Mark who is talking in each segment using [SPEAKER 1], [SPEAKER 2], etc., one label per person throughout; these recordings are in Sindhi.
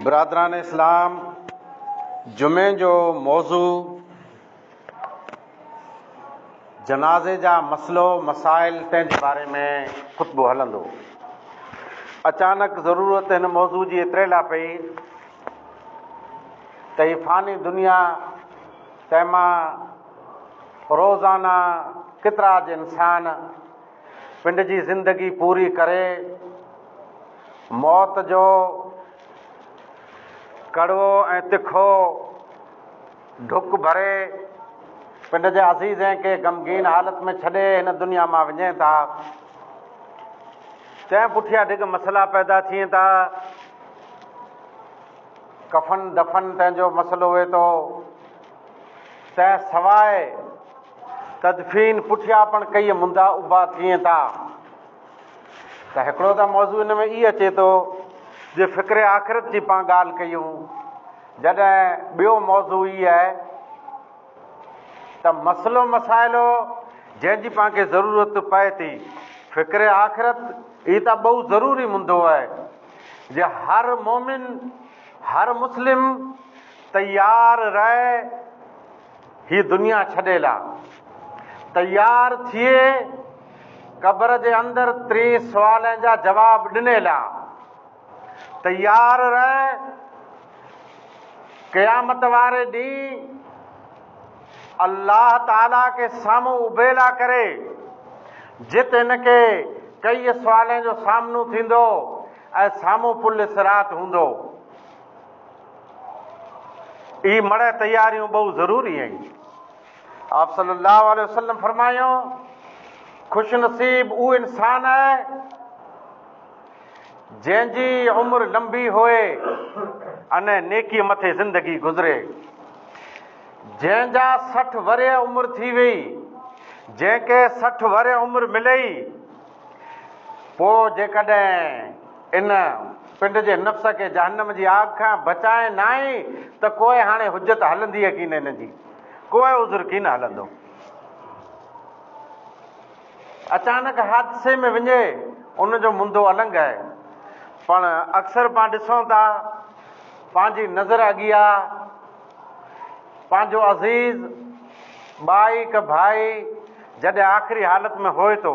[SPEAKER 1] برادران اسلام جمعي جو موضوع جنازي جا مسئلو مسائل تنهن جي باري ۾ خطبو هلندو. اچانڪ ضرورت هن موضوع جي ايتري لا پئي ته هي فاني دنيا تنهن مان روزانه ڪيترا اڄ انسان پنڊ جي زندگي پوري ڪري موت جو ڪڙوو ۽ تکو ڍڪ ڀري پنڊ جي عزيزين کي غمگين حالت ۾ ڇڏي هن دنيا مان وڃين ٿا. تنهن پٺيان ڍڳ مسئلا پيدا ٿين ٿا. ڪفن دفن تنهن جو مسئلو هئي ٿو. تنهن سواء تدفين پٺيان پڻ ڪيئي مندا اڀا ٿين ٿا. ته هڪڙو ته موضوع ان ۾ ئي اچي ٿو جي فڪر آخرت جي پان ڳالهه ڪيون، جڏهن ٻيو موضوع ئي آهي ته مسئلو مسائلو جنهن جي پان کي ضرورت پئي ٿي، فڪر آخرت ئي ته ٻئو ضروري مندو آهي جي هر مومن هر مسلم تيار رهي هي دنيا ڇڏي لا تيار ٿئي قبر جي اندر ٽين سوالين جا جواب ڏني لا تيار رهي قيامت واري ڏينهن الله تعالي کي سامهون اڀي لا ڪري جت هن کي ڪئي سوالين جو سامنو ٿيندو ۽ سامهون پل صراط هوندو. اهي مڙئي تياريون ٻئو ضروري آهن. آپ صلي الله عليه وسلم فرمايو، خوش نصيب اهو انسان آهي جنهن جي عمر لنبي هئي ۽ نيڪي مٿي زندگي گذري. جنهن جا 60 ورهيه عمر ٿي وئي، جنهن کي 60 ورهيه عمر ملئي، پوء جيڪڏهن ان پنڊ جي نفس کي جهنم جي آگ کان بچائين ناهي ته ڪوئي هاڻي حجت هلندي ڪين ان جي، ڪوئي عذر ڪين هلندو. اچانڪ حادثي ۾ وڃي ان جو مندو النگ آهي. پڻ اڪثر پان ڏسون ٿا پنهنجي نظر اڳيا پنهنجو عزيز ٻائي ڪه ڀائي جڏهن آخري حالت ۾ هوئي ٿو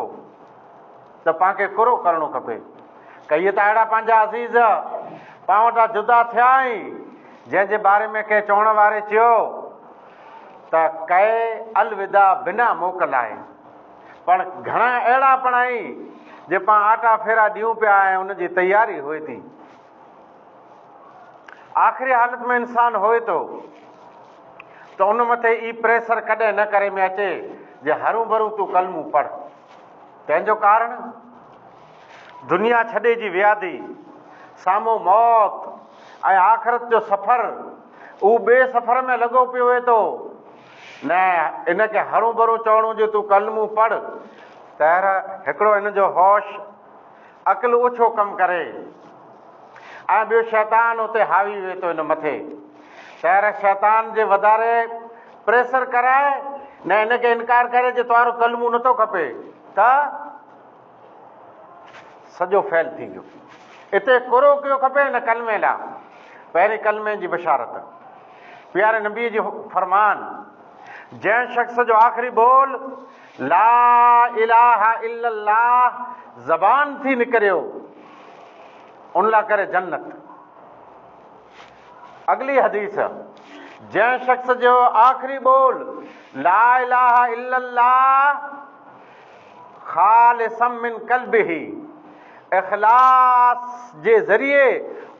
[SPEAKER 1] ته پان کي ڪرو ڪرڻو کپي. ڪيئي ته اهڙا پنهنجا عزيز پان وٽان جدا ٿيا آهن، جنهن جي باري ۾ ڪنهن چوڻ واري چيو ته ڪئي الوداع بنا موڪل آهي. پڻ گهڻا اهڙا پڻ آهن جي پان آٽا ڦيرا ڏيون پيا ۽ ان جي تياري هئي ٿي. آخري حالت ۾ انسان هوئي ٿو ته ان مٿي اي پريسر ڪڏهن نه ڪري ۾ اچي جي هرون ڀرون تون ڪلمون پڙهه. تنهن جو ڪارڻ دنيا ڇڏي جي ويادي، سامهون موت ۽ آخرت جو سفر، اهو ٻئي سفر ۾ لڳو پيو هئي ٿو. نه ان کي هرون ڀرون چوڻو جي تون ڪلمون پڙهه ته هڪڙو هن جو هوش عقل اوڇو ڪم ڪري ۽ ٻيو شيطان اتي حاوي وي ٿو هن مٿي تهر شيطان جي وڌاري پريسر ڪرائي نه هن کي انڪار ڪري جي توهارو ڪلمون نٿو کپي ته سڄو فيل ٿي ويو. اتي ڪرو ڪيو کپي نه ڪلمي لا پهرين ڪلمي جي بشارت پياري نبي جي فرمان جنهن شخص جو آخري ٻول لا اله الا الله زبان ٿي نڪريو ان لا ڪري جنت. اڳلي حديث جنهن شخص جو آخري ٻول لا اله الا الله خالصا من قلبه اخلاص جي ذريعي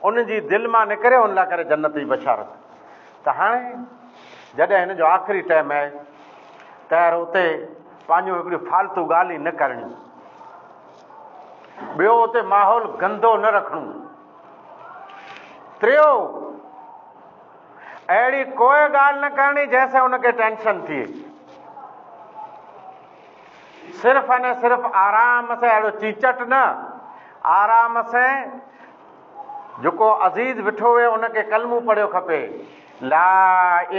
[SPEAKER 1] ان جي دل مان نڪري ان لا ڪري جنت جي بشارت. ته هاڻي جڏهن هن جو آخري ٽائيم آهي تهر اتي پنهنجون هڪڙيون فالتو ڳالهيون نه ڪرڻيون، ٻيو اتي ماحول گندو نه رکڻو، ٽيو اهڙي ڪوئي ڳالهه نه ڪرڻي جنهن سان ان کي ٽينشن ٿئي، صرف ۽ صرف آرام سان اهڙو چيچٽ نه، آرام سان جيڪو عزيز ويٺو هئي ان کي ڪلمون پڙهيو کپي لا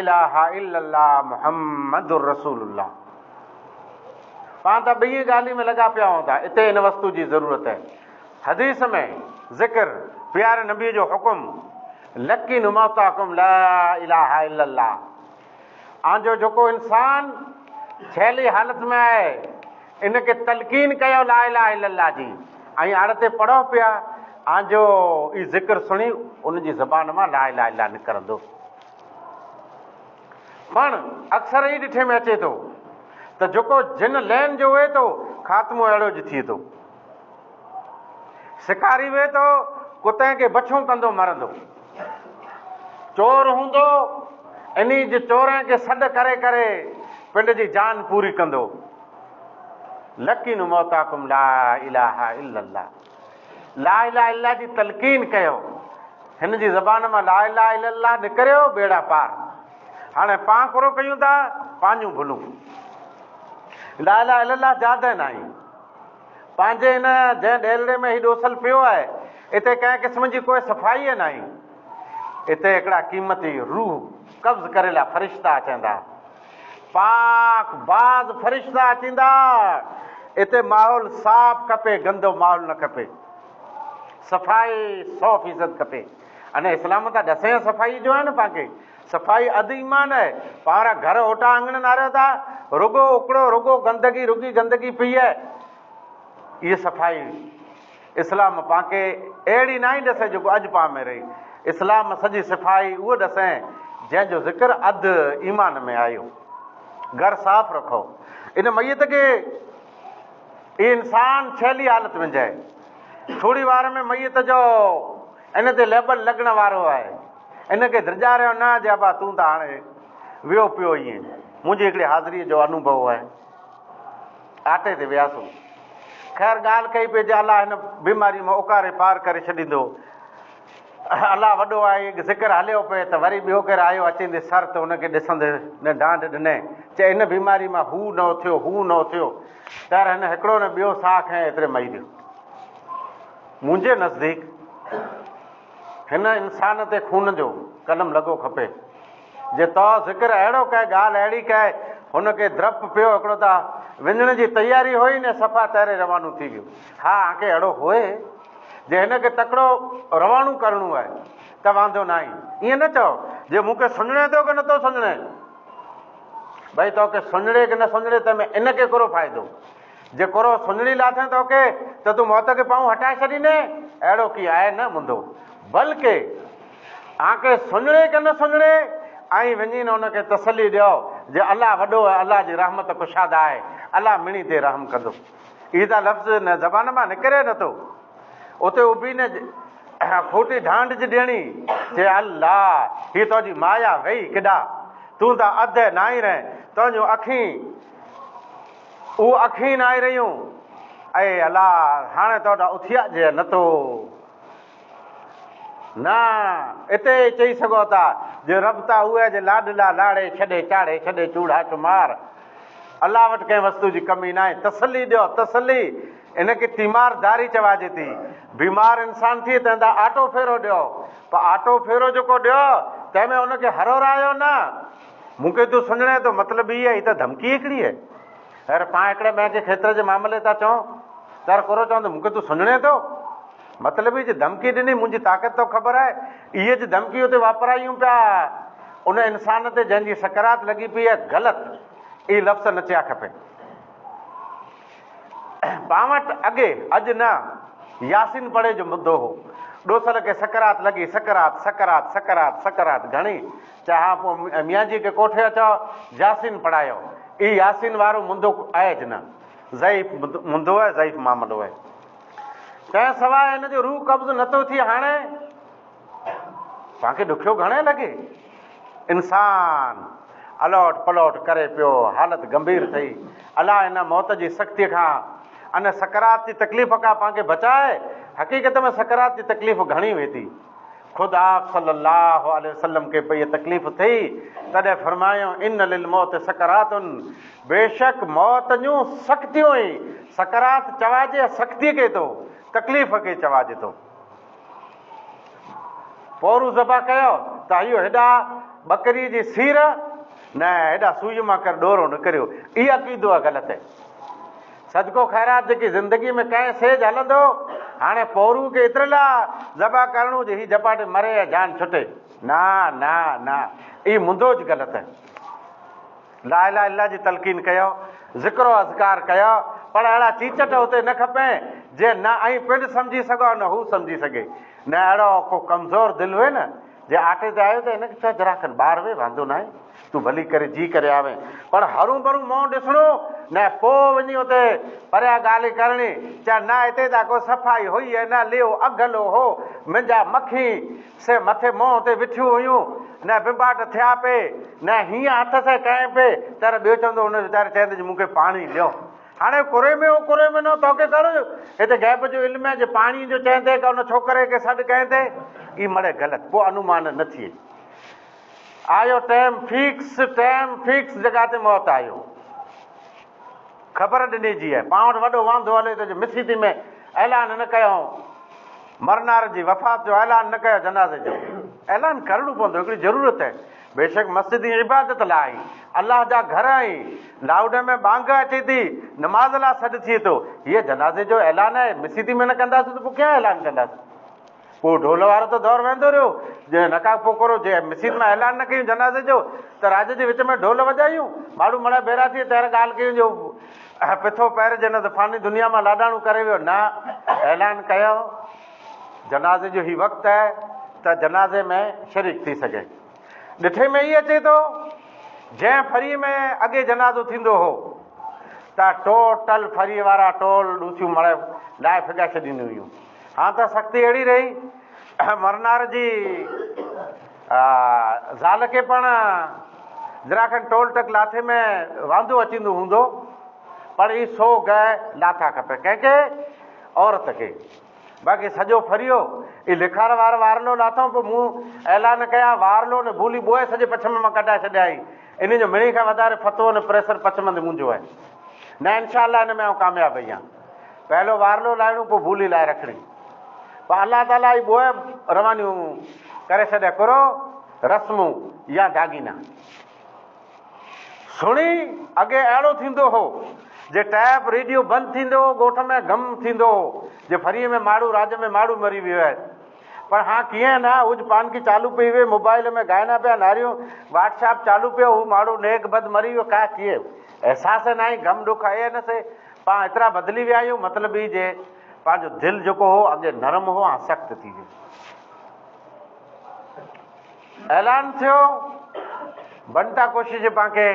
[SPEAKER 1] اله الا الله محمد رسول الله. پاڻ ته ٻئي ڳالهين ۾ لڳا پيا هوندا اتي ان وستو جي ضرورت آهي. حديث ۾ ذڪر پياري نبي جو حڪم لقنوا موتاڪم لا اله الا الله آنجو جيڪو انسان ڇيلي حالت ۾ آهي ان کي تلقين ڪيو لا اله الا الله جي ۽ آڙ تي پڙهو پيا آنجو اي ذڪر سڻي ان جي زبان مان لا اله الا نڪرندو. پڻ اڪثر ئي ڏٺي ۾ اچي ٿو ته جيڪو جن لين جو وهي ٿو خاتمو اهڙو ج ٿئي ٿو. شڪاري وهي ٿو ڪتين کي بڇون ڪندو مرندو. چور هوندو انهي جي چورين کي سڏ ڪري ڪري پنڊ جي جان پوري ڪندو. لقنوا موتاڪم لا اله الا الله. لا اله الا الله جي تلقين ڪيو. هن جي زبان مان لا اله الا الله نڪريو ٻيڙا پار. هاڻي پان ڪرو ڪيون ٿا پنهنجون ڀلون. لا اله الا الله زياده ناهي. پنهنجي هن جنهن ڏيرڙي ۾ هي ڏوسل پيو آهي اتي ڪنهن قسم جي ڪوئي صفائي ناهي. اتي هڪڙا قيمتي روح قبض ڪريلا فرشتا اچندا. پاڪ باز فرشتا اچيندا. اتي ماحول صاف کپي گندو ماحول نه کپي. صفائي سو فيصد کپي. اني اسلام ته ڏسين صفائي جو آهي نه پاڪي صفائي اڌ ايمان آهي. پاڻ گهر اوٽا اڱڻ ناريو ٿا رڳو اڪڙو رڳو گندگي رڳي گندگي پئي آهي. اهي صفائي اسلام پاڪي اهڙي ناهي ڏسي جيڪو اڄ پان ۾ رهي. اسلام سڄي صفائي اهو ڏسين جنهن جو ذڪر اڌ ايمان ۾ آيو. گهر صاف رکو. ان ميت کي اهي انسان ڇيلي حالت ۾ جائي. ٿوري وار ۾ ميت جو ان تي ليبل لڳڻ وارو آهي. ان کي ڊڄاريو نه جي ابا تون ته هاڻي ويو پيو ائين. منهنجي هڪڙي حاضريء جو انوڀو آهي. آٽي تي وياسون. خير ڳالهه ڪئي پئي جي الله هن بيماريء مان اڪاري پار ڪري ڇڏيندو. الله وڏو آهي. ذڪر هليو پئي ته وري ٻيو ڪير آيو اچيندي سر ته ان کي ڏسندي نه ڊانڍ ڏني. چي ان بيماري مان هو نه اٿيو، هو نه اٿيو. تر هن هڪڙو نه ٻيو ساهه کنيو ايتري مئي ويو. منهنجي نزديڪ هن انسان تي خون جو قلم لڳو کپي. جي تو ذڪر اهڙو ڪئي ڳالهه اهڙي ڪئي هن کي درپ پيو هڪڙو ته وڃڻ جي تياري هئي نه صفا تري روانو ٿي ويو. ها آنکي اهڙو هئي جي هن کي تڪڙو روانو ڪرڻو آهي ته واندو ناهي. ائين نه چئو جي مون کي سڃڻي ٿو ڪي نٿو سڃڻي. ڀئي توکي سڃڙي ڪي نه سڃڙي تنهن ۾ ان کي ڪهڙو فائدو؟ جي ڪرو سڃڙي لاٿين توکي ته تون موت کي پائون هٽائي ڇڏيندين؟ اهڙو ڪي آهي نه منڌو. بلڪه آنکي سڃڙي ڪي نه سڃڙي ۽ وڃي نه ان کي تسلي ڏيو جي الله وڏو آهي الله جي رحمت ڪشاده آهي الله مڙني تي رحم ڪندو. اهي ته لفظ نه زبان مان نڪري نه ٿو. اتي اڀي نه کوٽي ڍانڍ جي ڏيڻي چي الله هي تنهنجي مايا وئي ڪيڏا تون ته اڌ ناهين رهين تنهنجون اکين اهو اکين ناهي رهيون اي الله هاڻي تو وٽان اٿيا جي نه ٿو نه اتي ئي چئي سگهو ٿا جي رب تا اهي جي لاڏلا لاڙي ڇڏي چاڙهي ڇڏي چوڙها چمار الله وٽ ڪنهن وستو جي ڪمي ناهي تسلي ڏيو تسلي ان کي تيمار داري چواجي ٿي. بيمار انسان ٿئي تنهن تان آٽو ڦيرو ڏيو. پر آٽو ڦيرو جيڪو ڏيو تنهن ۾ ان کي هرورايو نه. مون کي تون سڃڻين ٿو مطلب هي آهي هي ته ڌمڪي هڪڙي آهي. هير پاڻ هڪڙي ٻئي کي کيتر جي معاملي تان چئون ته هر ڪورو چوندو مون کي تون سڃڻين ٿو. مطلب هي جي ڌمڪي ڏني منهنجي طاقت توکي خبر آهي. اهي جي ڌمڪي اتي واپرايون پيا ان انسان تي جنهن جي سڪرات لڳي پئي آهي غلط اهي لفظ نه چيا کپين. پان وٽ اڳي، اڄ نه، ياسين پڙهي جو مدو هو. ڏوسل کي سڪرات لڳي، سڪرات، سڪرات، سڪرات، سڪرات گهڻي. چئه ها پوء ميان جي کي ڪوٺي اچو، ياسين پڙهايو. اي ياسين وارو مدو آهي نه. ضعيف مدو آهي، ضعيف معاملو آهي. تنهن سواء هن جو روح قبض نٿو ٿئي هاڻي. پان کي ڏکيو گهڻي لڳي. انسان الوٽ پلوٽ ڪري پيو، حالت گنڀير ٿئي. الله ان موت جي سختيء کان ان سڪرات جي تڪليف کان پان کي بچائي. حقيقت ۾ سڪرات جي تڪليف گهڻي هئي ٿي. خود آپ صلي الله عليه وسلم کي پئي تڪليف ٿئي، تڏهن فرمايو، ان للموت سڪرات، بيشڪ موت جون سختيون ئي، سڪرات چواجي سختيء کي ٿو، تڪليف کي چواجي ٿو. پورو ذبح ڪيو ته اهو هيڏا ٻڪري جي سير نه هيڏا سوئي مان ڪر ڏورو نه ڪريو اي عقيدو آ غلط آهي صدقو خيرات جيڪي زندگي ۾ ڪنهن سيج هلندو هاڻي پورو کي ايتري لاء ذبح ڪرڻو جو هي جپاٽي مري ۽ جان ڇٽي. نه نه نه اي مندوج غلط آهي. لا اله الا الله جي تلقين ڪيو، ذڪر و اذڪار ڪيو، پر اهڙا چيچٽ اتي نه کپين جي نه ائين پنڊ سمجهي سگهو نه هو سمجهي سگهي. نه اهڙو ڪو ڪمزور دل هئي نه جي آٽي تي آيو ته هن کي چئو ذرا کن ٻاهر ويهه واندو ناهي تون ڀلي ڪري جي ڪري آوين پر هرون ڀرون منهن ڏسڻو نه پوء وڃي اتي پريان ڳالهه ڪرڻي چئه نه هتي ته ڪو صفائي هئي نه ليئو اگهلو هو منهنجا مکي سي مٿي منهن تي وٺيون هيون نه بنباٽ ٿيا پئي نه هيئن هٿ سين ڪئين پئي تر ٻيو چوندو هن ويچاري چئين ته مون کي پاڻي ڏيو هاڻي ڪري ۾ هو ڪري ۾ نه توکي ڪهڙو هتي غيب جو علم آهي جي پاڻي جو چئين تي ان ڇوڪري کي سڏ ڪئين تي اي مڙئي غلط پوء انومان نه ٿئي آيو ٽيم فيڪس ٽيم فيڪس جڳهه تي موت آيو خبر ڏني جي آهي پاڻ وٽ وڏو وانڌو هلي ٿو جو مسيتي ۾ اعلان نه ڪيو مرنار جي وفات جو اعلان نه ڪيو جنازي جو اعلان ڪرڻو پوندو هڪڙي ضرورت آهي بيشڪ مسجد عبادت لاء آهي الله جا گهر آهن لائوڊ ۾ ٻانگ اچي ٿي نماز لاء سڏ ٿئي ٿو هيء جنازي جو اعلان آهي مسيتي ۾ نه ڪنداسين ته پوء ڪيئن اعلان ڪنداسين پوء ڍول وارو ته دور ويندو رهيو جي نڪا پوء ڪرو جي مسيت ۾ اعلان نه ڪيون جنازي جو ته راڄ جي وچ ۾ ڍول وڄايون ماڻهو مڙا ڀيرا ٿي تيار ڳالهه ڪيون جو پٿو پير جي نه ته فاني دنيا مان لاڏاڻو ڪري ويو نه اعلان ڪيو جنازي جو هي وقت آهي ته جنازي ۾ شريڪ ٿي سگهي. ڏٺي ۾ هي اچي ٿو جنهن ڦريء ۾ اڳي جنازو ٿيندو هو ته ٽوٽل ڦريء وارا ٽول ڏوسيون مڙئي لاهي ڦڳائي ڇڏينديون هيون. هاڻ ته سختي اهڙي رهي مرنار جي زال کي پڻ ذرا کن ٽول ٽڪ لاٿي ۾ واندو اچيندو هوندو پر هي سو گهه لاٿا کپي ڪنهن کي عورت کي. باقي سڄو ڦريو اي لکار وار وارلو لاٿائون پوء مون اعلان ڪيا وارلو نه ڀولي ٻوهي سڄي پڇم مان ڪڍائي ڇڏيائين انهي جو مڙني کان وڌاري فتوو نه پريسر پڇم تي منهنجو آهي نه انشاء الله ان ۾ آئون ڪامياب وئي آهيان پهلو وارلو لائڻو پوء ڀولي لائي رکڻي پوء الله تعالي اي ٻوهي روانيون ڪري ڇڏيا ڪرو رسمون يا داڳينا. سڻي اڳي اهڙو ٿيندو هو جي ٽيپ ريڊيو بند ٿيندو هو ڳوٺ ۾ غم ٿيندو هو جي ڦريء ۾ ماڙهو راڄ ۾ ماڙهو مري ويو آهي پر هان ڪيئن نه هج پانڪي چالو پئي وئي موبائل ۾ گائنا پيا ناريون واٽس ايپ چالو پيو هو ماڙهو نيڪ بد مري ويو ڪا ڪيئن احساس ئي ناهي غم ڏک اهي نه سي پان ايترا بدلي ويا آهيون مطلب هي جي پنهنجو دل جيڪو هو اڳي نرم هو هان سخت ٿي ويو. اعلان ٿيو، بنتا ڪوشش پان کي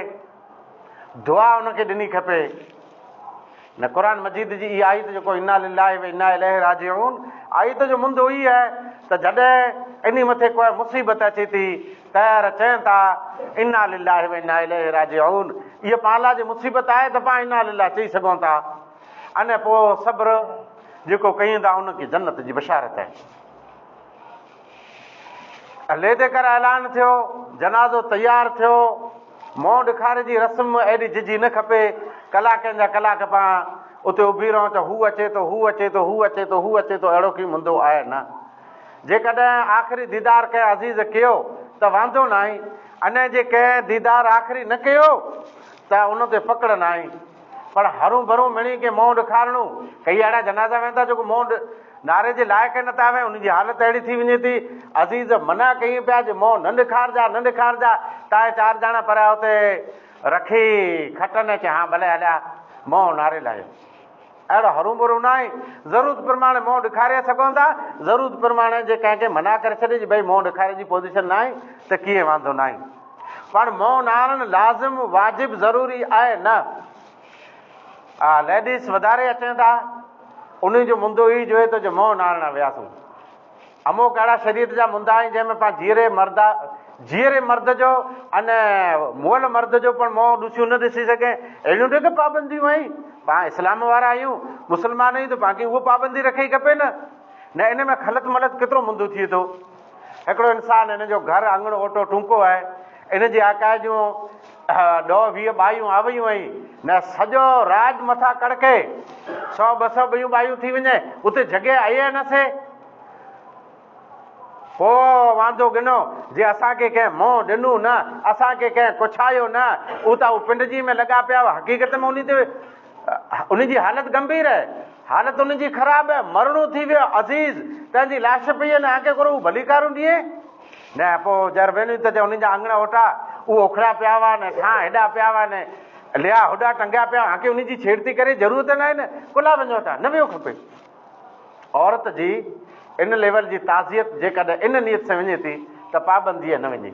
[SPEAKER 1] دعا ان کي ڏني کپي نه قرآن مجيد جي اها آيت جيڪو انا لله و انا اليه راجعون آيت جو مندو هي آهي ته جڏهن انهي مٿي ڪوئي مصيبت اچي ٿي تيار چين ٿا انا لله و انا اليه راجعون اها پان لاء جي مصيبت آهي ته پان انا لله چئي سگهون ٿا ان پوء صبر جيڪو ڪيون ٿا ان کي جنت جي بشارت آهي. ليدي ڪر اعلان ٿيو، جنازو تيار ٿيو، منهن ڏکاري جي رسم ايڏي ججهي نه کپي، ڪلاڪن جا ڪلاڪ پان اتي اڀي رهون ته هو اچي ٿو، هو اچي ٿو، هو اچي ٿو، هو اچي ٿو، اهڙو ڪي مندو آهي نه. جيڪڏهن آخري ديدار ڪنهن عزيز ڪيو ته واندو ناهي، انهي جي ڪنهن ديدار آخري نه ڪيو ته ان تي پڪڙ ناهي. پر هرون ڀرون مڙئي کي منهن ڏکارڻو، ڪئي اهڙا جنازا ويندا جيڪو منهن نعري جي لائق ئي نٿا وين، ان جي حالت اهڙي ٿي وڃي ٿي، عزيز منع ڪيئي پيا جي منهن نه ڏکارجا نه ڏکارجا، تانء چار ڄڻا پريا اتي رکي کٽن ۽ چي هان ڀلي هليا منهن نعري لايو. اهڙو هرون ڀرون ناهي، ضرورت پرماڻي منهن ڏکاري سگهون ٿا، ضرورت پرماڻي جي ڪنهن کي منع ڪري ڇڏي جي ڀئي منهن ڏکاري جي پوزيشن ناهي ته ڪيئن وانڌو ناهي. پر منهن نهارڻ لازم، واجب، ضروري آهي نه. آ ليڊيز وڌاري اچين ٿا انهي جو مندو هي جو هي ته جو منهن نهارڻ وياسون. اموڪ اهڙا شريعت جا مندا آهن جنهن ۾ پان جيئري مرد جيئري مرد جو ان مئل مرد جو پڻ منهن ڏسيون نه ڏسي سگهين اهڙيون ٽيڪ پابنديون آهن. پان اسلام وارا آهيون مسلمان آهيون ته پان کي اهو پابندي رکئي کپي نه. نه ان ۾ خلط ملط ڪيترو مندو ٿئي ٿو. هڪڙو انسان هن جو گهر اڱڻ اوٽو ٽونڪو آهي. ان جي آڪاء جون ڏهه 20 ٻايون آويون ۽ نه سڄو راڄ مٿان ڪڙڪي سئو 200 ٻيون ٻايون ٿي وڃي اتي جڳهه آهي نه سي. پوء واندو ڳنو جي اسان کي ڪنهن منهن ڏنو نه اسان کي ڪنهن ڪڇايو نه او ته او پنڊجي ۾ لڳا پيا هئا حقيقت ۾ انهي تي انهي جي حالت گنڀير آهي. حالت ان جي خراب آهي، مرڻو ٿي ويو آهي، عزيز تنهن جي لاش پئي آهي، نه آنکي ڪرو هو ڀليڪارون ڏئي، نه پوء جر وينيون ته انهن جا اڱڻ اوٽا اهو اکڙيا پيا هئا، نه ٿان هيڏا پيا هئا، نه ليا هوڏا ٽنگيا پيا هئا، آنکي انهن جي ڇيڙتي ڪري ضرورت ناهي نه ڪلا وڃو ٿا، نه ويو کپي. عورت جي ان ليول جي تعزيت جيڪڏهن ان نيت سان وڃي ٿي ته پابنديء نه وڃي.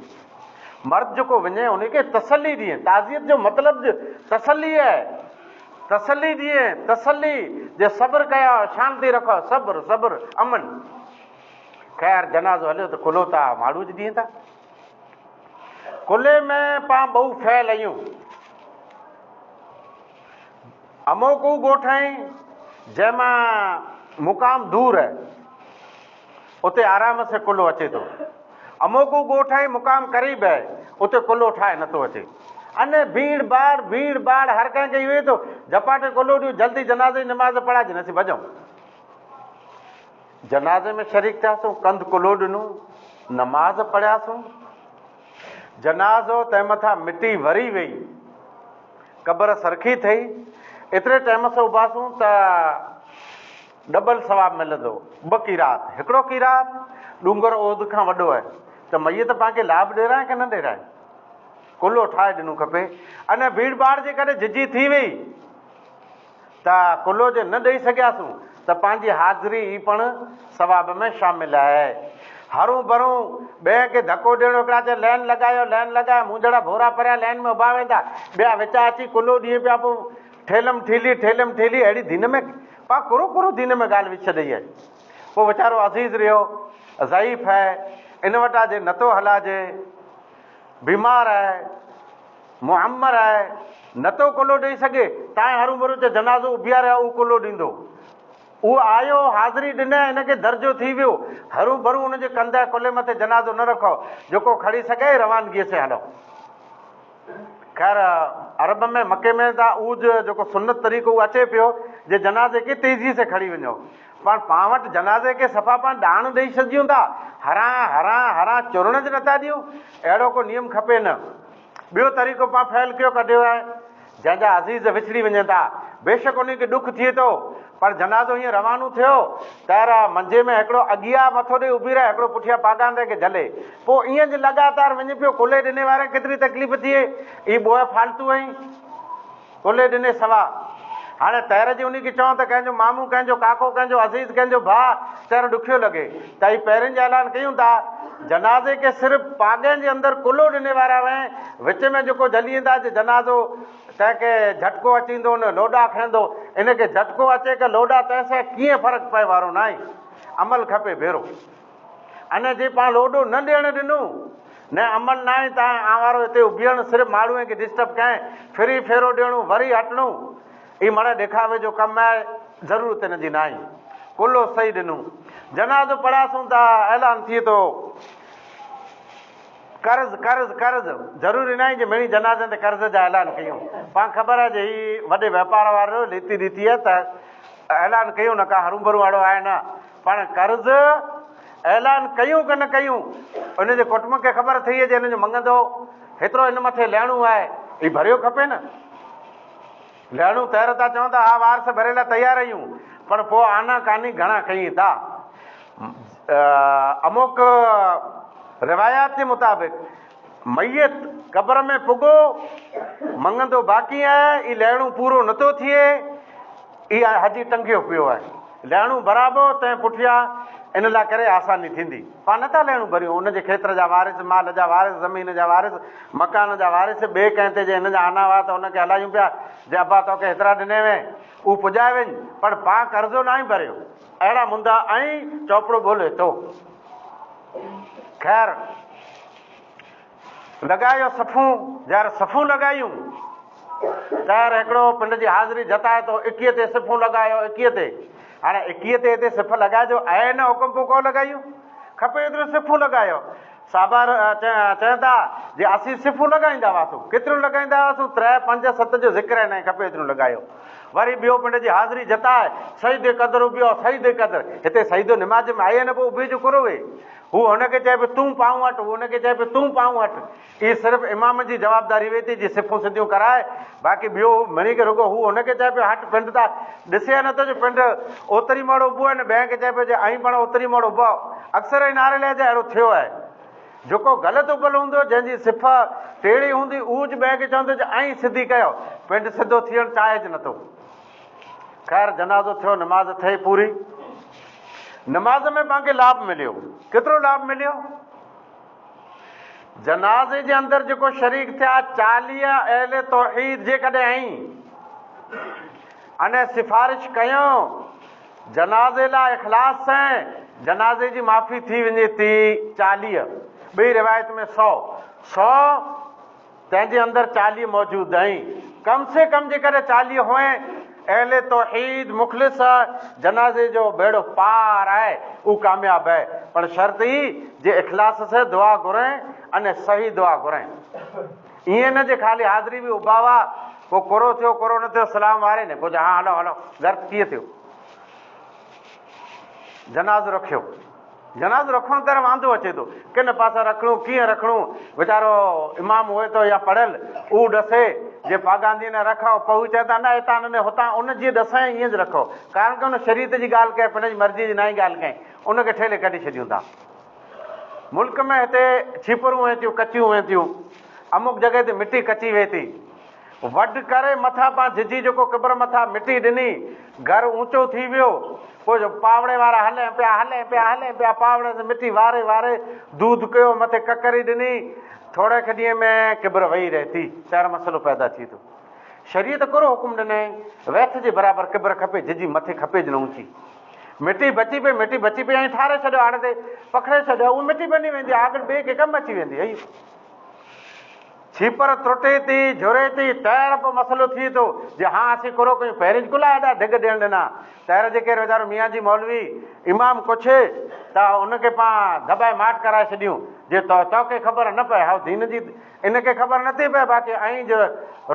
[SPEAKER 1] مرد جيڪو وڃي ان کي تسلي ڏئي، تعزيت جو مطلب تسلي آهي، تسلي ڏئي، تسلي جي صبر ڪيو، شانتي رکو، صبر صبر امن. خير جنازو هليو ته ڪلهو ته ماڙهو جي ڏين ٿا. ڪلهي ۾ پان ٻئو فعل ايون. اموڪو ڳوٺ آهي جنهن مان مقام دور آهي اتي آرام سين ڪلهو اچي ٿو. اموڪو ڳوٺ آهي مقام قريب آهي اتي ڪلهو ٺاهي نٿو اچي. ان ڀيڙ ڀاڙ ڀيڙ ڀاڙ هر ڪنهن کي اهو ئي ٿو جهپاٽي ڪلهو ڏيون جلدي جنازي جي نماز پڙهائجي نه اسين ڀڄون. جنازي ۾ شريڪ ٿياسون ڪنڌ ڪلهو ڏنو نماز پڙهياسون. جنازو تنهن مٿان مٽي وري وئي. قبر سرخي ٿئي، ايتري ٽيم سان اڀاسون ته ڊبل ثواب ملندو، ٻه قيراط، هڪڙو قيراط ڏونگر احد کان وڏو آهي ته ميت پان کي لاڀ ڏيرائي ڪه نه ڏيرائي؟ ڪلهو ٺاهي ڏنو کپي. ان ڀيڙ ڀاڙ جي ڪري جهجهي ٿي وئي. ته ڪلهو جي نه ڏئي سگهياسون ته پنهنجي حاضري ئي پڻ ثواب ۾ شامل آهي. هرون ڀرون ٻين کي ڌڪو ڏيڻو هڪڙا چئي لين لڳايو لين لڳايو مون جهڙا ڀورا پريا لين ۾ اڀا ويندا ٻيا وچان اچي ڪلهو ڏين پيا پوء ٺيلم ٺيلي ٺيلم ٺيلي اهڙي دين ۾ پا ڪرو ڪرو دين ۾ ڳالهه وجهي ڇڏئي آهي پوء ويچارو عزيز رهيو ضعيف آهي ان وٽان جي نتو هلاجي بيمار آهي معمر آهي، نتو ڪلهو ڏئي سگهي، تانء هروڀرو چئه جنازو اڀياريا اهو ڪلهو ڏيندو. اهو آيو، حاضري ڏنئه، هن کي درجو ٿي ويو. هروڀرو ان جي ڪنڌ ۽ ڪلهي مٿي جنازو نه رکو، جيڪو کڻي سگهي روانگيء سين هلو. خير عرب ۾ مڪي ۾ ته اهو جيڪو سنت طريقو اهو اچي پيو، جي جنازي کي تيزيء سين کڻي وڃو. پر پان وٽ جنازي کي صفا پان ڏاڻ ڏئي ڇڏيون ٿا، هران هران هران چرڻ به نٿا ڏيون. اهڙو ڪو نيم کپي نه. ٻيو طريقو پان فعل ڪيو ڪڍيو آهي، جنهن جا عزيز وڇڙي وڃن ٿا. بيشڪ انهن کي ڏک ٿئي ٿو، پر جنازو هيئن روانو ٿيو ته منجي ۾ هڪڙو اڳيا مٿو ڏئي اڀي رهي، هڪڙو پٺيان پاڳاندي کي جهلي. پوء ائين جي لڳاتار وڃي پيو ڪلهي ڏني وارن کي ڪيتري تڪليف ٿئي. اي ٻوهه فالتو ۽ ڪلهي ڏني سوا. هاڻي طير جي انهي کي چوان ته ڪنهن جو مامو، ڪنهن جو ڪاڪو، ڪنهن جو عزيز، ڪنهن جو ڀاء، طير ڏکيو لڳي. ته هي پهرين جا اعلان ڪيون ٿا، جنازي کي صرف پاڳين جي اندر ڪلهو ڏني وارا وين، وچ ۾ جيڪو جهلي ايندا جي جنازو تنهن کي جهٽڪو اچيندو نه لوڏا کڻندو، ان کي جهٽڪو اچي ڪه لوڏا تنهن سان ڪيئن فرق پئي وارو ناهي. عمل کپي ڀيرو. ان جي پاڻ لوڏو نه ڏيڻ ڏنو نه عمل ناهي تان آن وارو هتي اڀيڻ صرف ماڙهوئين کي ڊسٽرب ڪئين ڦري ڦيرو ڏيڻو وري هٽڻو اي مڙئي ڏيکاوي جو ڪم آهي ضرورت ان جي ناهي ڪلهو صحيح ڏنو جنازو پڙهياسون ته اعلان ٿئي ٿو قرض قرض قرض ضروري ناهي جي مڙئي جنازن تي قرض جا اعلان ڪيون پاڻ خبر آهي جي هي وڏي واپار وارو ليتي ڏيتي آهي ته اعلان ڪيون نه ڪا هرون ڀرون اهڙو آهي نه پاڻ قرض اعلان ڪيون ڪه نه ڪيون ان جي ڪٽنب کي خبر ٿئي جي هن جو مڱندو هيترو هن مٿي لهڻو آهي هي ڀريو کپي نه لهڻو طير ٿا چون ته ها وارث ڀري لاء تيار آهيون پر پوء آنا ڪاني گهڻا کئين ٿا اموڪ روايات جي مطابق ميت قبر ۾ پڳو مڱندو باقي آهي هي لهڻو پورو نٿو ٿئي اي حجي ٽنگيو پيو آهي. لهڻو ڀرابو تنهن پٺيان ان لاء ڪري آساني ٿيندي. پاڻ نٿا لهڻو ڀريون. ان جي کيتر جا وارث، مال جا وارث، زمين جا وارث، مڪان جا وارث، ٻئي ڪنهن تي جي هن جا آنا هئا ته ان کي هلايون پيا، جي ابا توکي هيترا ڏني وين، هو پڄائي وڃ، پر پاڻ قرضو ناهي ڀريو. اهڙا مندا ۽ چوپڙو ٻولي ٿو. خير! لڳايو صفون، جر صفون لڳايون. طاهر هڪڙو پنڊ جي حاضري جتائي ٿو، اڪيء تي صفون لڳايو، اڪيء تي. هاڻي اڪيء تي هتي صف لڳائجو، اي نه حڪم پوء ڪو لڳايون. کپي ايتريون صفون لڳايو. صحابه چون ٿا، جي اسين صفون لڳائيندا هئاسون. ڪيتريون لڳائيندا هئاسون؟ تري، پنج، ست جو ذڪر ئي ناهي، کپي ايتريون لڳايو. وري ٻيو پنڊ جي حاضري جتائي، سجدي قدر اڀيو، سجدي قدر. هتي سجدو نماز ۾ آئي نه پوء اڀي جو ڪرو وي. هو هن کي چئي پيو تون پانء هٽ، هو هن کي چئي پيو تون پانء هٽ. اهي صرف امام جي جوابداري وي ٿي جي صفون سڌيون ڪرائي، باقي ٻيو هو مڙئي کي رڳو هو هن کي چئي پيو هٽ پنڊ ته ڏسي نه ٿو جو پنڊ اوتري موڙ اڀو آهي نه ٻئي کي چئي پيو جي ائين پاڻ اوتري موڙ اڀو آهي. اڪثر ائين نعري لئه جا اهڙو ٿيو آهي. جيڪو غلط اڀل هوندو، جنهن جي صفه ٽيڙي هوندي، اهو ج ٻئي کي چوندو جي ائين سڌي ڪيو. پنڊ سڌو ٿيڻ چاهيج نه ٿو. خير جنازو ٿيو، نماز ٿئي پوري. نماز ۾ پاڻ کي لاڀ مليو. ڪيترو لاڀ مليو؟ جنازي جي اندر جيڪو شريڪ ٿيا 40 اهل توحيد جيڪڏهن آهين اني سفارش ڪيون جنازي لاء اخلاص سين جنازي جي معافي ٿي وڃي ٿي 40 ٻي روايت ۾ 100 سو تنهن جي اندر 40 موجود آهن. ڪم سي ڪم جيڪڏهن 40 هئين، اهل توحيد مخلص جنازي جو ٻيڙو پار آهي، اهو ڪامياب آهي. پر شرط هي جي اخلاص سي دعا گهرين اني صحيح دعا گهرين. ائين نه جي خالي حاضري به اڀا هئا، پوء ڪرو ٿيو ڪرو نه ٿيو سلام واري نه پوء چئي ها هلو هلو غرض ڪيئن ٿيو. جنازو رکيو. جنازو رکڻ تر واندو اچي ٿو. ڪن پاسا رکڻو، ڪيئن رکڻو، ويچارو امام هئي ٿو يا پڙهيل، اهو ڏسي، جي پاڳاندي نه رکو، پوء چئي ٿا نه هتان نه هتان، ان جيئن ڏسائين ائين رکو. ڪارڻ ڪه ان شريعت جي ڳالهه ڪئي، پنهنجي مرضيء جي ناهي ڳالهه ڪئي، ان کي ٺيلهي ڪڍي ڇڏيون ٿا. ملڪ ۾ هتي ڇيپرون وهن ٿيون، ڪچيون وهن ٿيون، امڪ جڳهه تي مٽي ڪچي وهي ٿي. وڍ ڪري مٿان پان جھجھي جيڪو قبر مٿان مٽي ڏني، گھر اونچو ٿي ويو. پوء جو پاوڙي وارا هلين پيا، هلين پيا، هلين پيا، پاوڙي سان مٽي واري واري دود ڪيو، مٿي ڪڪري ڏني. ٿوري کن ڏينهن ۾ قبر ويهي رهي ٿي. تير مسئلو پيدا ٿئي ٿو. شريعت ڪهڙو حڪم ڏنائين؟ ويٿ جي برابر قبر کپي، جھجھي مٿي کپيج نه اونچي. مٽي بچي پئي، مٽي بچي پئي ائين ٺاري ڇڏيو آڙ تي پکڙي ڇڏيو، اها مٽي بني ويندي، آڳڙ ٻئي کي ڪم اچي ويندي. هئي. ڇيپر ترٽي ٿي، جهري ٿي، تير به مسئلو ٿئي ٿو، جي هان اسين ڪرو ڪيون، پهرين ڪلا ايڏا ڍڳ ڏيڻ ڏنا، تير جي ڪير ويچارو ميان جي مولوي امام ڪڇي ته ان کي پان دٻائي ماٺ ڪرائي ڇڏيون، جي توکي خبر نه پئي، هائو دين جي ان کي خبر نه ٿي پئي، باقي ائين جو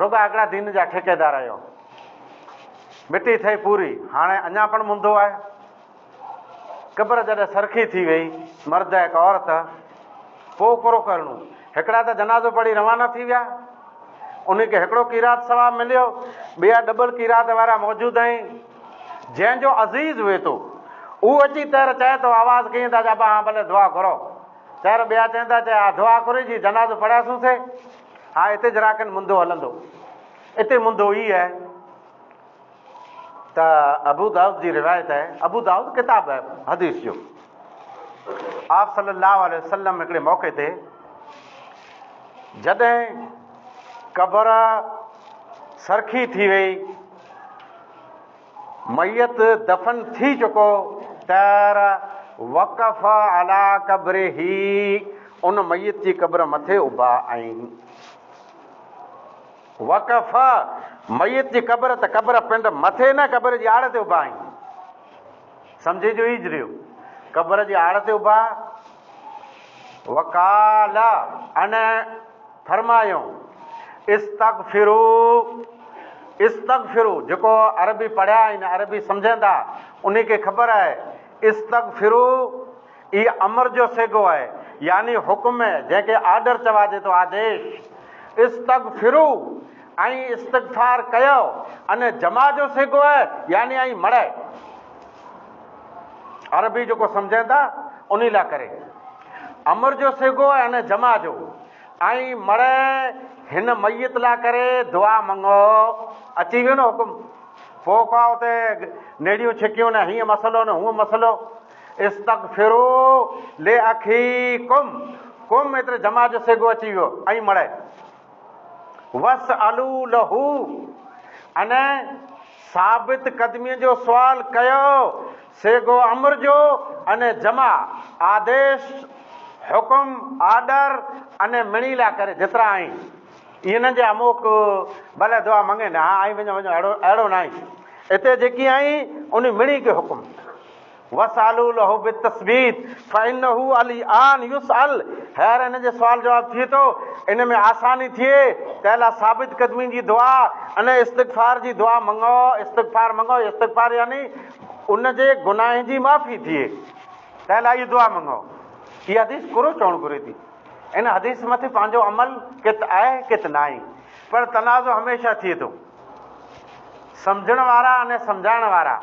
[SPEAKER 1] رڳا هڪڙا دين جا ٺيڪيدار آهيو. مٽي ٿئي پوري، هاڻي اڃا پڻ منڌو آهي. قبر جڏهن سرخي ٿي ويئي، مرد ۽ هڪ عورت، پوء ڪرو ڪرڻو. هڪڙا ته جنازو پڙهي روانا ٿي ويا، انهن کي هڪڙو قيراط ثواب مليو، ٻيا ڊٻل قيراط وارا موجود آهن. جنهن جو عزيز هئي ٿو، اهو اچي تير چئي ٿو، آواز ڪيئن ٿا چئه، ابا هان ڀلي دعا گهرو. تير ٻيا چئن ٿا، چئه ها دعا گهري جي جنازو پڙهياسون سي. ها اتي جراڪن منڌو هلندو. اتي منڌو هي آهي. ته ابو دائود جي روايت آهي، ابو دائود ڪتاب آهي حديث جو، آپ صلي الله عليه وسلم هڪڙي موقعي تي جڏهن قبر سرخي ٿي وئي، ميت دفن ٿي چڪو، ته وقف علي قبره ان ميت جي قبر مٿي اڀا آهن. وقف، ميت جي قبر ته قبر پنڊ مٿي نه قبر جي آڙ تي اڀا آهن. سمجهي جو ئي رهيو. قبر جي آڙ تي اڀا. وقال، ان فرمايو، استغفروا، استغفروا، جيڪو عربي پڙهيا آهن، عربي سمجهن ٿا، انهي کي خبر آهي، استغفروا، هي امر جو صيغو آهي، يعني حڪم، جنهن کي آرڊر چواجي ٿو، آديش. استغفروا ۽ استغفار ڪيو، ان جمع جو صيغو آهي، يعني ۽ مڙئي. عربي جيڪو سمجهن ٿا، انهي لاء ڪري. امر جو صيغو آهي ان جمع جو، ۽ مڙئي هن ميت لاء ڪري دعا مڱو. اچي ويو نه حڪم. پوء ڪا اتي نيڙيون ڇڪيون نه هيئن مسئلو نه هونئن مسئلو. استغفروا لاخيڪم، ڪم ايتري جمع جو صيغو اچي ويو ۽ مڙئي. واسالوا له ان ثابت قدميء جو سوال ڪيو، صيغو امر جو ان جمع، آديش، حڪم، آرڊر، ان مڙئي لاء ڪري جيترا آهين. ائين نه جي اموڪ ڀلي دعا مڱين نه ها آئين وڃو وڃو اهڙو اهڙو ناهي. اتي جيڪي آهين انهي مڙئي کي حڪم. واسالوا له بالتثبيت فانه الان يسال هينئر هن جي سوال جواب ٿئي ٿو ان ۾ آساني ٿئي تنهن لاء ثابت قدمي جي دعا ۽ استغفار جي دعا مڱو استغفار مڱو استغفار يعني ان جي گناهن جي معافي ٿئي تنهن لاء اها دعا مڱو. هي حديث ڪرو چوڻ گهري ٿي. ان حديث مٿي پنهنجو عمل ڪت آهي ڪت ناهي پر تنازع هميشه ٿئي ٿو. سمجهڻ وارا ۽ سمجهائڻ وارا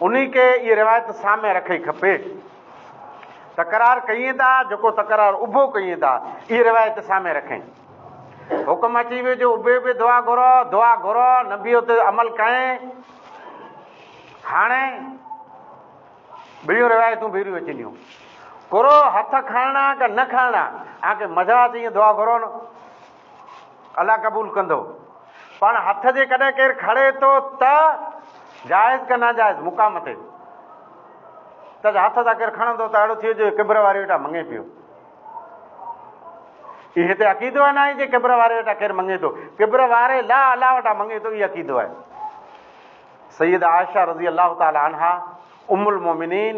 [SPEAKER 1] انهي کي اهي روايت سامهين رکئي کپي. تڪرار ڪيئين ٿا جيڪو تڪرار اڀو ڪيئين ٿا اهي روايت سامهين رکئين. حڪم اچي ويو جو اڀي به دعا گهرو دعا گهرو نبي تي عمل ڪئين. هاڻي ٻيون روايتون ڀيريون اچنيون. ڪرو هٿ کڻڻا ڪه نه کڻڻا آکي مزا اچي ائين دعا گهرو نه الله قبول ڪندو. پاڻ هٿ جي ڪڏهن ڪير کڻي ٿو ته جائز ڪه ناجائز مقام تي ته هٿ تان ڪير کڻندو ته اهڙو ٿئي جو قبر واري وٽان مڱي پيو. اهي هتي عقيدو آهي ناهي جي قبر واري وٽان ڪير مڱي ٿو قبر واري لا الله وٽان مڱي ٿو اهي عقيدو آهي. سيده عائشه رضي الله تعالٰي عنها ام المومنين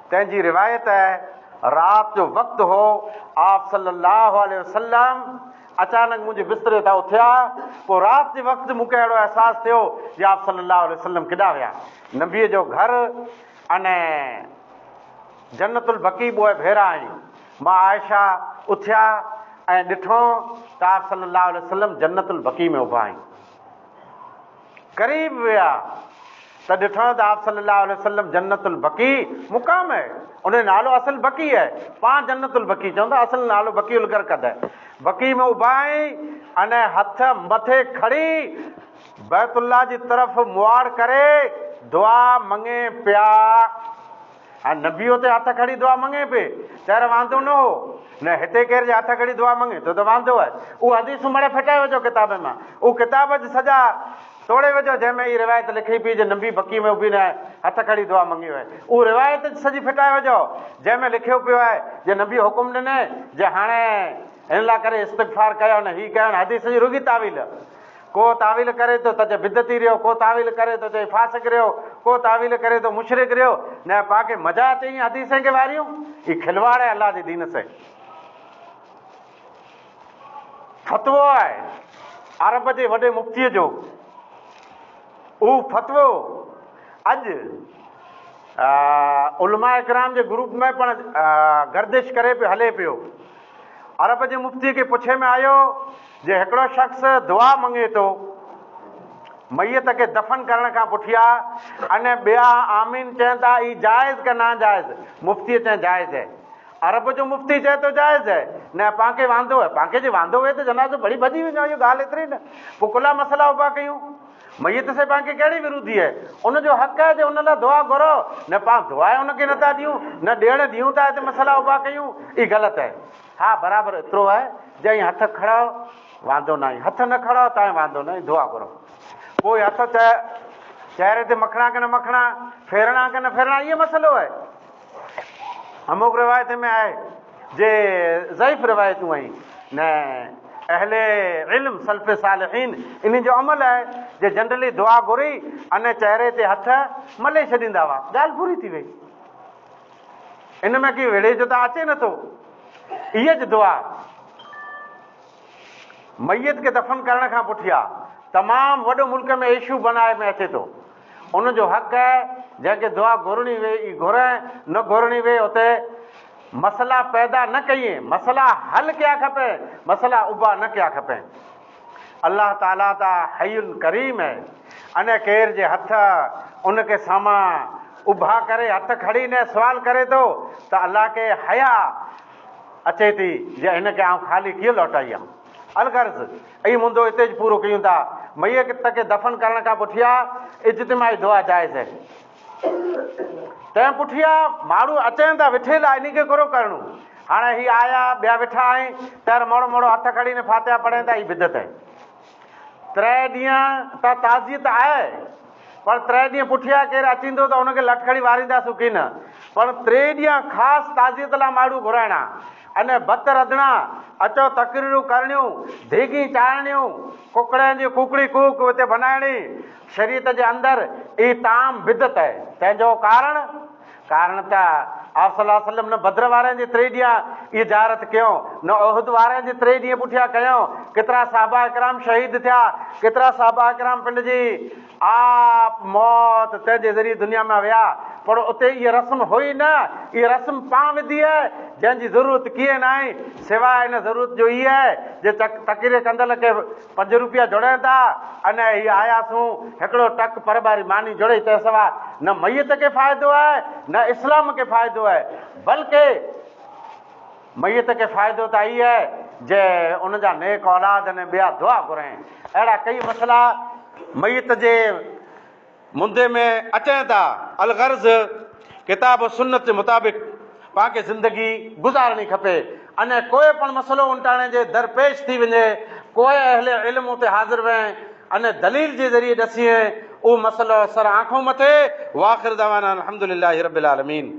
[SPEAKER 1] تنهن جي روايت آهي رات جو وقت هو آپ صلي الله عليه وسلم اچانڪ منهنجي بستري تان اٿيا پوء رات جي وقت مون کي اهڙو احساس ٿيو جي آپ صلي الله عليه وسلم ڪيڏانهن ويا نبي جو گهر ۽ جنت البقيع ٻوء ڀيرا آهن مان عائشه اٿيا ۽ ڏٺو ته آپ صلي الله عليه وسلم جنت البقيع ۾ اڀا آهن. قريب ويا ته ڏٺائون ته آپ صلي الله عليه وسلم جنت البقيع مقام آهي ان جو نالو اصل بقيع آهي پاڻ جنت البقيع چون ٿا اصل نالو بقيع الغرقد آهي بقيع ۾ اڀا آهن ۽ هٿ مٿي کڻي بيت الله جي طرف مواڙ ڪري دعا مڱي پيا. هاڻ نبي اتي هٿ کڻي دعا مڱي پئي، چير واندو نه هو، نه هتي ڪير جي هٿ کڻي دعا مڱي ٿو ته واندو آهي. اهو حديثون مڙئي ڦٽائي وجهو ڪتاب مان. اهو ڪتاب اڄ سڄا توڙي وجهو جنهن ۾ هي روايت لکي پئي جي نبي بقيع ۾ اڀي نه هٿ کڻي دعا مڱي آهي. اهو روايت سڄي ڦٽائي وجهو جنهن ۾ لکيو پيو آهي جي نبي حڪم ڏني جي هاڻي هن لاء ڪري استغفار ڪيو نه هي ڪيو نه حديث جي رڳي تاويل. ڪو تاويل ڪري ٿو ته چئي بدعتي رهيو، ڪو تاويل ڪري ٿو چئي فاسق رهيو، ڪو تاويل ڪري ٿو مشرڪ رهيو، نه پاڪي مزا اچي ائين حديثين کي واريون، هي کلواڙ آهي الله جي دين سين. فتوو آهي عرب جي وڏي مفتيء جو، اهو فتوو اڄ علماء ڪرام جي گروپ ۾ پڻ گردش ڪري پيو هلي پيو. عرب جي مفتيء کي پڇي ۾ آيو جي هڪڙو شخص دعا مڱي ٿو ميت کي دفن ڪرڻ کان پٺيا ۽ ٻيا آمين چين ٿا اي جائز ڪه ناجائز؟ مفتيء چين جائز هي. عرب جو مفتي چئي ٿو جائز هي. نه پان کي واندو هي. پان کي جي واندو هئي ته جنازو پڙهي ڀڄي وڃو اهو ڳالهه ايتري نه پوء ڪلا مسئلا اڀا ڪيون. ميت سي پان کي ڪهڙي وروڌي هي. ان جو حق آهي جي ان لاء دعا گهرو. نه پان دعا ان کي نٿا ڏيون نه ڏيڻ ڏيون ٿا هتي مسئلا اڀا ڪيون اي غلط هي. ها برابر ايترو آهي جي ائين هٿ کڙاء واندو ناهي هٿ نه کڙاء تائين واندو ناهي دعا گهرو پوء هٿ چهري تي مکڻا ڪه نه مکڻا ڦيرڻا ڪه نه ڦيرڻا اهي مسئلو آهي اموڪ روايت ۾ آهي جي ضعيف روايتون آهن نه اهل علم سلف صالحين انهن جو عمل آهي جي جنرلي دعا گهري ان چهري تي هٿ ملي ڇڏيندا هئا ڳالهه پوري ٿي وئي. ان ۾ ڪي وڙهي جو ته اچي نٿو. اها جو دعا ميت کي دفن ڪرڻ کان پٺيا تمام وڏو ملڪ ۾ ايشو بنائي ۾ اچي ٿو. ان جو حق آهي جنهن کي دعا گهرڻي وي ئي گهرين نه گهرڻي وي اتي مسئلا پيدا نه ڪيين مسئلا حل ڪيا کپين مسئلا اڀا نه ڪيا کپين. الله تعاليٰ ته حي ڪريم هي ان ڪير جي هٿ ان کي سامان اڀا ڪري هٿ کڙي نه سوال ڪري ٿو ته الله کي حيا اچي ٿي جي هن کي آئون خالي ڪيئن لوٽائيان الغرض اي مندو اتي ج پورو ڪيون ٿا ميت کي دفن ڪرڻ کان پٺيا اجتماعي دعا جائز هي تنهن پٺيا ماڻهو اچين ٿا وٺي لاء انهي کي ڪرو ڪرڻو هاڻي هي آيا ٻيا ويٺا آهن تر موڙو موڙو هٿ کڻي نه فاتحه پڙهين ٿا هي بدعت آهي. تري ڏينهن ته تعزيت آهي. پر ٽي ڏينهن پٺيان ڪير اچيندو ته ان کي لٺ کڻي وارينداسون ڪين. پر ٽي ڏينهن خاص تعزيت لاء ماڻهو گهرائڻا اني ڀت رڌڻا، اچو تقريرون ڪرڻيون، ڌيڳين چاڙهڻيون، ڪڪڙين جي ڪوڪڙي ڪوڪ اتي بنائڻي، شريعت جي اندر اي طعام بدعت آهي. تنهن جو ڪارڻ؟ ڪارڻ ته آپ صلي الله عليه وسلم نه بدر وارن جي ٽي ڏينهن اي زيارت ڪيون، نه احد وارن جي ٽي ڏينهن پٺيان ڪيون، ڪيترا صحابه ڪرام شهيد ٿيا، ڪيترا صحابه ڪرام پنڊ جي آپ موت تنهن جي ذريعي دنيا مان ويا، پر اتي اها رسم هئي نه، اها رسم پان وڌي آهي، جنهن جي ضرورت ڪيئن ناهي، سواء ان ضرورت جو هي آهي جي تقرير ڪندل کي پنج روپيا جوڙين ٿا، ان هي آياسون هڪڙو ٽڪ پر ٻاري ماني جوڙي تنهن سواء نه ميت کي فائدو آهي نه اسلام کي فائدو آهي، بلڪه ميت کي فائدو ته اهي آهي جي ان جا نيڪ اولاد ۽ ٻيا دعا گهرين. اهڙا ڪئي مسئلا ميت جي مندي ۾ اچين ٿا. الغرض ڪتاب و سنت جي مطابق پان کي زندگي گذارڻي کپي ۽ ڪوئي پڻ مسئلو انٽاڻي جي در پيش ٿي وڃي ڪوئي اهل علم اتي حاضر وين ۽ دليل جي ذريعي ڏسين اهو مسئلو سر آنکون مٿي واخر دعوانا الحمدلله رب العالمين.